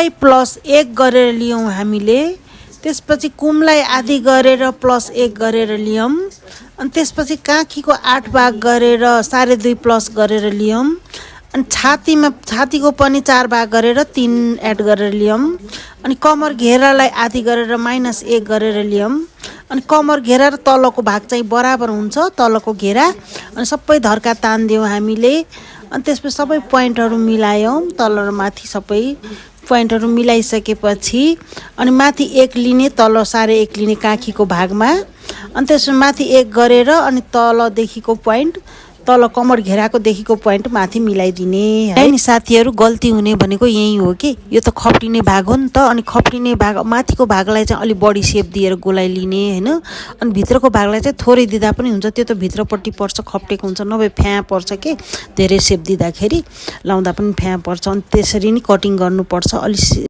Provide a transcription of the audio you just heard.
कुमलाई plus 1 गरेर लियौँ हामीले। त्यसपछि कुमलाई आधी गरेर प्लस 1 गरेर लियौँ। अनि त्यसपछि काखीको 8 भाग गरेर 2.5 प्लस गरेर लियौँ। अनि छातीको पनि 4 भाग गरेर 3 एड गरेर लियौँ। अनि कमर घेरालाई आधी गरेर -1 गरेर लियौँ। अनि कमर घेरा र तलको भाग चाहिँ बराबर हुन्छ, तलको घेरा। अनि सबै धर्का तान्दियौँ हामीले। अनि त्यसपछि सबै पोइन्टहरू मिलायौँ, तल र माथि सबै पोइन्टहरू मिलाइसकेपछि अनि माथि 1 लिने, तल 1.5 लिने काखीको भागमा। अनि त्यसपछि माथि 1 गरेर अनि तलदेखिको पोइन्ट, तल कमर घेराको देखिको पोइन्ट माथि मिलाइदिने है नि साथीहरू। गल्ती हुने भनेको यही हो कि यो त खप्टिने भाग हो नि त। अनि खप्टिने भाग माथिको भागलाई चाहिँ अलि बढी सेप दिएर गोलाइ लिने हैन। अनि भित्रको भागलाई चाहिँ थोरै दिँदा पनि हुन्छ, त्यो त भित्रपट्टि पर्छ, खप्टेको हुन्छ, नभए फ्या पर्छ के धेरै सेप दिँदाखेरि, लाउँदा पनि फ्या पर्छ। अनि त्यसरी नै कटिङ गर्नुपर्छ अलि